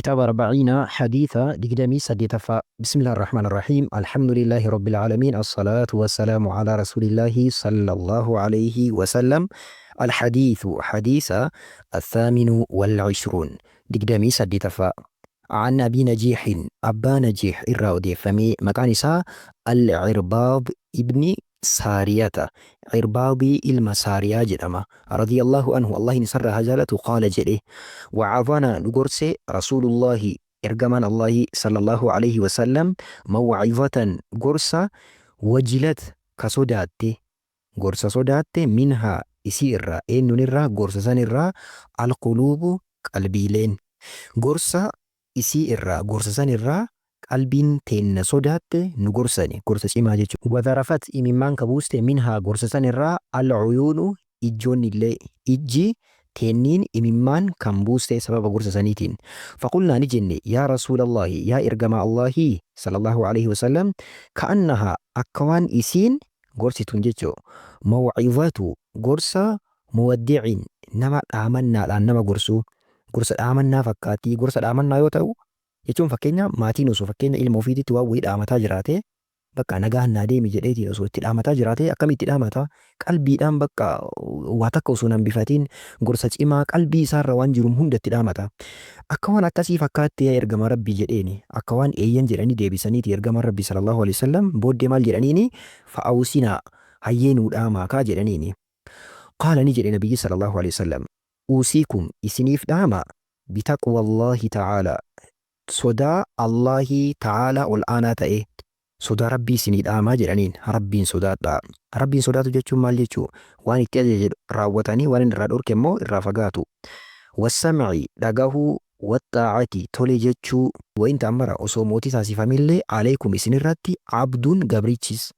Kitaaba Arba'iina Hadiisa 28ffaa. Bismillaahi Rahmaani Rahiim. Alhamdulillaahi Rabbil Aalamiin. Assalaatu wassalaamu alaa Rasuulillaahi sallallahu alayhi wasallam. Alhadiisu hadiisa athaaminu wal ishruun 28ffaa. An Abii Najiixin Abbaa Najiix irraa odeeffamee maqaan isaa Al-Irbaad ibni Saariyata, Irbaadii ilma Saariyaa jedhama, radiyallahu anhu Allahin isarraa haa jaalatu qaala jedhe, Wa'azanaa nu gorse Rasuulullaahi ergamaan Allahi sallallahu aleyhi wasallam maw'izatan gorsa wajilat ka sodaatte, gorsa sodaatte minhaa isii irraa, eenyuun irraa gorsa san irraa alquluubu qalbiileen, gorsa isii irraa, gorsa san irraa qalbiin teenna sodaatte nu gorsani, gorsa cimaa jechuudha. Wadharafat imimmaan ka buuste minhaa gorsa san irraa al'uyuunu ijjoonnillee, ijji teenniin imimmaan kan buuste sababa gorsa saniitiin. Faqulnaa ni jenne yaa Rasuulallaahi yaa ergamaa Allaahii sallallaahu aleyhi wasallam ka'annahaa akka waan isiin gorsi tun jechu maw'izatu gorsa muwaddicin nama dhaamannaadhaan nama gorsu, gorsa dhaamannaa fakkaatti, gorsa dhaamannaa yoo ta'u jechuun fakkeenya maatiin osoo fakkeenya ilma ofiititti waan wayii dhaamataa jiraatee bakka nagaan naa deemi jedheetiin osoo itti dhaamataa jiraatee akkami itti dhaamata? Qalbiidhaan bakka waa takka osoo hin hambifatiin gorsa cimaa qalbii isaarra waan jiru hunda itti dhaamata. Akka waan akkasii fakkaatti yaa ergamaa Rabbii jedheeni. Akka waan eeyyan jedhanii deebisaniiti ergamaan Rabbii sallallahu alaihi wasallam booddee maal jedhaniini? Fa'awsinaa hayyee nuu dhaamaa kaa jedhaniini. Qaala ni jedhe nabiyyi sallallahu alaihi wasallam Uusiikum isiniif dhaama bitaqwallaahi ta'aalaa sodaa Allaahii ta'aalaa ol aanaa ta'ee sodaa Rabbii isinii dhaamaa jedhaniin Rabbiin sodaadhaa. Rabbiin sodaatu jechuun maal jechuu? Waan itti ajaje raawwatanii waan inni irraa dhorke immoo irraa fagaatu. Wassam'i dhagahuu waxxaa'ati tole jechuu. Wa in ta'ammara osoo mootii taasifamellee aleykum isinirratti abdun gabrichis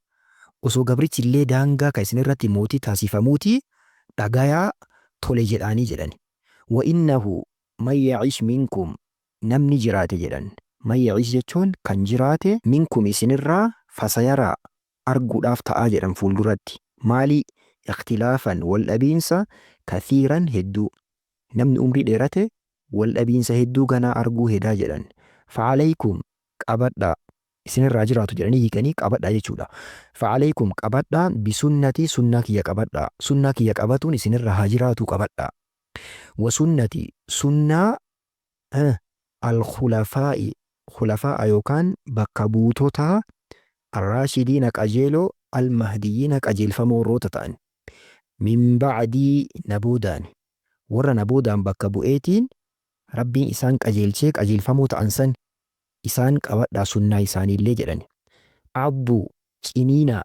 osoo gabrichi illee daangaa ka isin irratti mootii taasifamuutii dhagayaa tole jedhaanii jedhani. Wa innahu man ya'ish minkum namni jiraate jedhan. Man ya'ish jechuun kan jiraate minkum isinirraa fasayaraa arguudhaaf ta'aa jedhan fuulduratti. Maalii? Ikhtilaafan wal dhabiinsa kathiiran hedduu. Namni umrii dheerate wal dhabiinsa hedduu ganaa arguu hedaa jedhan. Fa'alaykum qabadhaa. Isinirraa haa jiraatu jedhanii hiikanii qabadhaa jechuudha. Fa'alaykum qabadhaa bisunnatii sunnaa kiyya qabadhaa. Sunnaa kiyya qabatuun isinirraa haa jiraatuu qabadhaa. Wasunnati sunnaa al-khulafaa'i khulafaa'a yookaan bakka buutotaa arraashidiina qajeeloo al-mahdiyyiina qajeelfamoo warroota ta'an min ba'dii na boodaan warra na boodaan bakka bu'eetiin Rabbiin isaan qajeelchee qajeelfamoo ta'an san isaan qabadhaa sunnaa isaaniillee jedhani. Adduu, ciniinaa,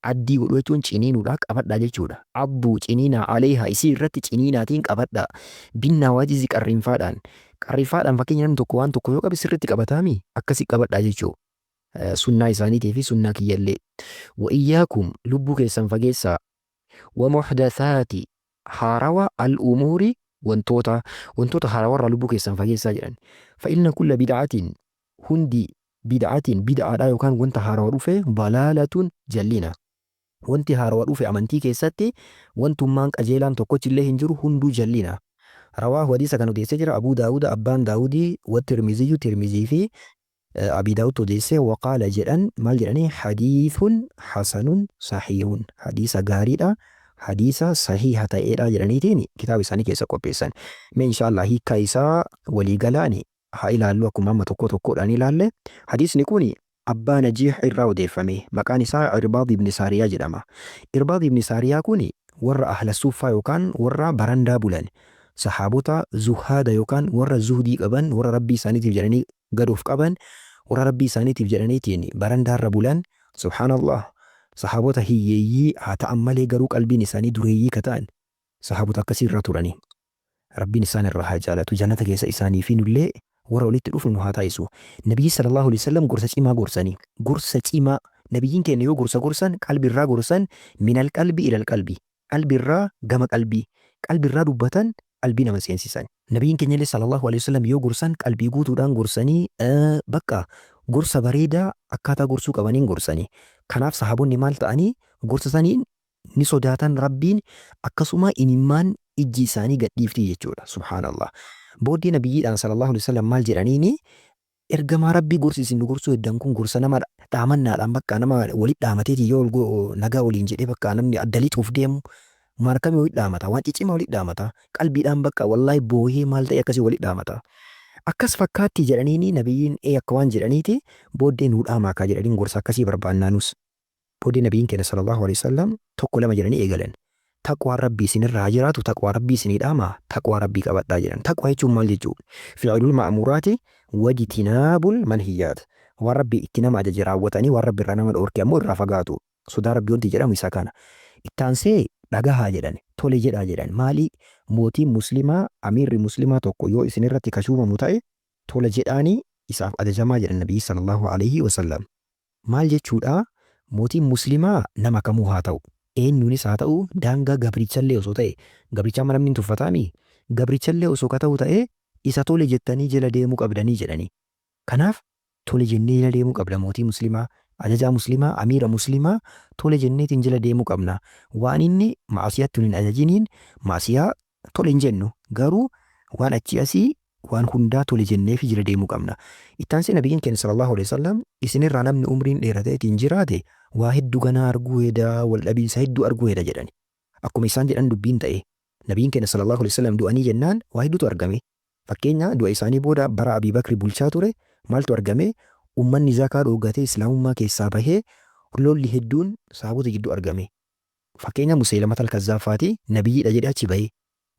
addii godhuu jechuun ciniinuudha, qabadhaa jechuudha. Adduu, ciniinaa, aleyhaa, isii irratti ciniinaatiin qabadhaa. Binnawaajizi qarrinfaadhaan. Qarrinfaadhaan fakkeenya namni tokko waan tokko yoo qabe sirriitti qabataami? Akkasi qabadhaa jechuu. Sunnaa isaaniitii fi sunnaa kiyyallee. Wa iyyaakum, lubbuu keessan fageessaa. Wa muhdathaati, haarawa al-umuuri wantoota, wantoota haarawarraa lubbuu keessan fageessaa jedhan. Fa inna kulla bid'atin hundi bid'atin bid'aadhaa yookaan wanta haarawa dhufe dalaalatun jallina. Wanti haarawa dhufe amantii keessatti wantummaan qajeelaan tokkochillee hin jiru hunduu jallina. Rawaahu hadiisa kan odeessee jira Abuu Daawuda abbaan Daawudii wa Tirmiziyyu Tirmizii fi Abii Daawudtu odeesse waqaala jedhan maal jedhanii hadiithun hasanun sahiihun hadiisa gaariidha hadiisa sahiiha ta'eedha jedhaniitiin kitaaba isaanii keessa qopheessan. Mee inshaa Allah hiikkaa isaa walii galaani haa ilaallu akkuma amma tokko tokkoodhaan ilaalle. Hadiisni kun Abbaa Najiih irraa odeeffame. Maqaan isaa Irbaad ibn Saariyaa jedhama. Irbaad ibn Saariyaa kun warra ahla suuffaa yookaan warra barandaa bulan sahaabota zuhaada yookaan warra zuhdii qaban warra Rabbii isaaniitiif jedhanii gad of qaban, warra Rabbii isaaniitiif jedhaniitiin barandaarra bulan, Subhaanallah, sahaabota hiyyeeyyii haa ta'an malee garuu qalbiin isaanii dureeyyii ka ta'an sahaabota akkasii irra turani. Rabbiin isaan irraa haa jaalatu, jannata keessa isaanii fi nullee warra walitti dhufnu nu haa taasisu. Nabiyyi sallallahu alaihi wasallam gorsa cimaa gorsani. Gorsa cimaa Nabiyyiin keenya yoo gorsa gorsan qalbi irraa gorsan minal qalbi ilal qalbi. Qalbi irraa gama qalbii. Qalbi irraa dubbatan qalbii nama seensisan. Nabiyyiin keenyallee sallallahu alaihi wasallam yoo gorsan qalbii guutuudhaan gorsanii bakka gorsa bareedaa akkaataa gorsuu qabaniin gorsanii. Kanaaf sahaabonni maal ta'anii gorsa saniin ni sodaatan Rabbiin akkasuma imimmaan ijji isaanii gad dhiiftii jechuudha. Subhaanallah. Booddee nabiyyiidhaan sallallahu alaihi wasallam maal jedhaniini? Ergamaa Rabbii, gorsi isin nu gorsuu heddan kun gorsa nama dhaamannaadhaan bakka nama walitti dhaamateeti yoo nagaa waliin jedhee bakka namni adda lixuuf deemu waan akkamii walitti dhaamata? Waan ciccimaa walitti dhaamata. Qalbiidhaan bakka wallaahi boohee maal ta'e akkasii walitti dhaamata. Akkas fakkaatti jedhaniini. Nabiyyiin ee akka waan jedhaniiti. Booddee nuu dhaamaa kaa jedhaniin, gorsa akkasii barbaannaa nus. Booddee nabiyyiin keenya sallallahu alaihi wasallam tokko lama jedhanii eegalan. Taqwaan Rabbii isinirraa haa jiraatu, taqwaa Rabbii isinii dhaama, taqwaa Rabbii qabadhaa jedhan. Taqwaa jechuun maal jechuu? Fi'ilul ma'muuraati wajtinaabul manhiyyaat. Waan Rabbi itti nama ajaje raawwatanii, waan Rabbi irraa nama dhoorke ammoo irraa fagaatu. Sodaa Rabbii wanti jedhamu isa kana. Itti aansee dhagahaa jedhan, tole jedhaa jedhan. Maali? Mootiin Muslimaa, amiirri Muslimaa tokko yoo isinirratti ka shuumamu ta'e tola jedhaanii isaaf ajajamaa jedhan Nabiyyi sallallahu alaihi wasallam. Maal jechuudha? Mootiin Muslimaa nama kamuu haa ta'u, eenyuunis haa ta'u, daangaa gabrichallee osoo ta'e, gabricha amma namni hin tuffataamii? Gabrichallee osoo ka ta'u ta'ee isa tole jettanii jala deemuu qabdanii jedhanii. Kanaaf tole jennee jala deemuu qabna mootii Muslimaa, ajajaa Muslimaa, amiira Muslimaa tole jenneetiin jala deemuu qabna. Waan inni ma'asiyatti nu hin ajajiniin ma'asiyaa tole hin jennu. Garuu waan achii asii waan hundaa tole jenneefii jala deemuu qabna. Itti aansee Nabiyyiin keenya sallallahu alaihi wasallam, isinirraa namni umriin dheerateetiin jiraate waa hedduu ganaa arguu heda, wal dhabiinsa hedduu arguu heda jedhani. Akkuma isaan jedhan dubbiin ta'e. Nabiyyiin keenya sallallahu alaihi wasallam du'anii jennaan waa hedduutu argame. Fakkeenya, du'a isaanii booda bara Abii Bakri bulchaa ture maaltu argame? Ummanni zakaa dhooggatee Islaamummaa keessaa bahee, lolli hedduun sahaabota jidduu argame. Fakkeenya, Museylamat al-Kazzaab faati nabiyyiidha jedhee achi bahe.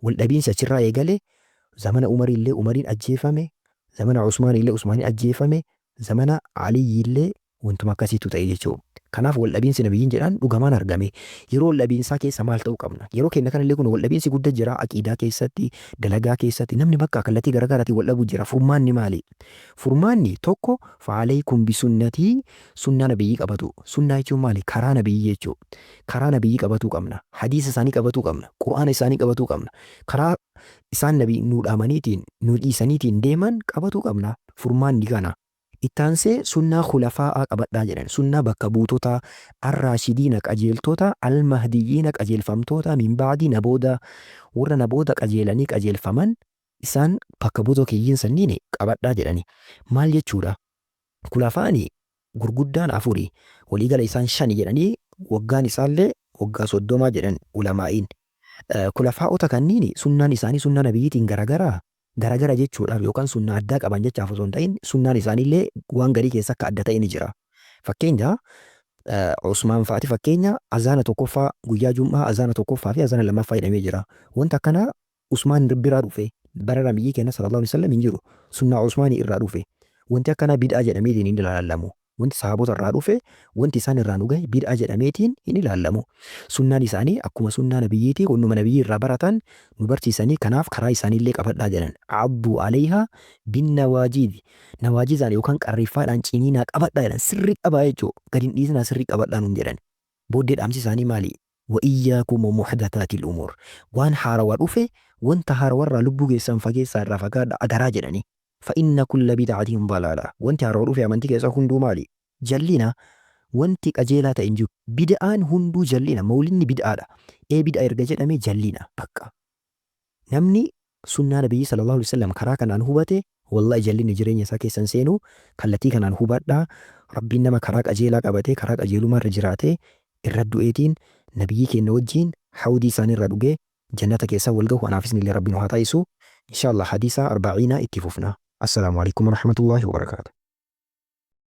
Wal dhabiinsi achirraa eegale. Zamana Umarii illee Umariin ajjeefame, zamana Usmaanii illee Usmaaniin ajjeefame, zamana Aliyyii illee wantuma akkasiitu ta'e jechuudha. Kanaaf wal dhabiinsi nabiyyiin jedhaan dhugamaan argame. Yeroo wal dhabiinsaa keessa maal ta'uu qabna? Yeroo keenya kanallee kun wal dhabiinsi guddaa jira. Aqiidaa keessatti, dalagaa keessatti namni bakka kallattii garaagaraatiin wal dhabuu jira. Furmaanni maali? Furmaanni tokko, fa'alaykum bisunnatii, sunnaa nabiyyii qabatu. Sunnaa jechuun maali? Karaa nabiyyii jechuudha. Karaa nabiyyii qabatuu qabna. Hadiisa isaanii qabatuu qabna. Qur'aana isaanii qabatuu qabna. Karaa isaan nabi nuu dhaamaniitiin, nuu dhiisaniitiin deeman qabatuu qabna. Furmaanni kana. Itti aansee sunnaa khulafaa'aa qabadhaa jedhan. Sunnaa bakka buutotaa, arraashidiina qajeeltota, almahdiyyiina qajeelfamtoota, min ba'dii na booda, warra na booda qajeelanii qajeelfaman, isaan bakka buutoo kiyyiin sanniin qabadhaa jedhani. Maal jechuudha? Khulafaani gurguddaan afuri, waliigala isaan shani jedhanii, waggaan isaallee waggaa 30 jedhan ulamaa'iin. Khulafaa'ota kanniin sunnaan isaanii sunnaa nabiyyiitiin garagaraa? Garagara jechuudhaaf yookaan sunnaa addaa qaban jechaaf osoo hin ta'in, sunnaan isaaniillee waan garii keessa akka adda ta'e ni jira. Fakkeenya, Usmaan fa'aati, fakkeenya azaana tokkoffaa guyyaa Jum'aa, azaana tokkoffaa fi azaana lammaffaa jedhamee jira. Wanta akkanaa Usmaan biraa dhufe. Bara nabiyyii keenya sallallahu alaihi wasallam hin jiru. Sunnaa Usmaanii irraa dhufe. Wanti akkanaa bid'aa jedhameetiin hin ilaalamu. Wanti sahaabota irraa dhufe, wanti isaan irraa nu gahe bid'aa jedhameetiin hin ilaalamu. Sunnaan isaanii akkuma sunnaa nabiyyiitii, wannuma nabiyyii irraa baratan nu barsiisanii, kanaaf karaa isaaniillee qabadhaa jedhan. Adduu alayhaa binnawaajiid. Nawaajizaan yookaan qarreeffaadhaan ciniinaa qabadhaa jedhan. Sirrii qabaa jechuudha. Gad hin dhiisinaa, sirrii qabadhaa nuun jedhan. Booddee dhaamsi isaanii maali? Wa iyyaakum wa muhdataatil umuur. Waan haarawa dhufe, wanta haarawarraa lubbuu keessan fageessaa, irraa fagaadha adaraa jedhanii. Fa inna kulla bid'atin dalaala. Wanti haarawa dhufe amantii keessa hunduu maali? Jallina. Wanti qajeelaa ta'e hin jiru. Bid'aan hunduu jallina. Mawlidni bid'aadha. Ee, bid'a erga jedhame jallina. Bakka. Namni sunnaa Nabiyyii sallallahu alaihi wasallam karaa kanaan hubate, wallahi jallinni jireenya isaa keessa hin seenu. Kallattii kanaan hubadhaa. Rabbiin nama karaa qajeelaa qabatee, karaa qajeelumaa irra jiraatee, irra du'eetiin Nabiyyii keenya wajjiin hawdii isaanii irraa dhugee jannata keessa wal gahu anaaf isinillee Rabbi nu haa taasisu. Inshallah hadiisa arba'iinaa itti fufna. Assalaamu alaikum warahmatullahi wabarakaatu.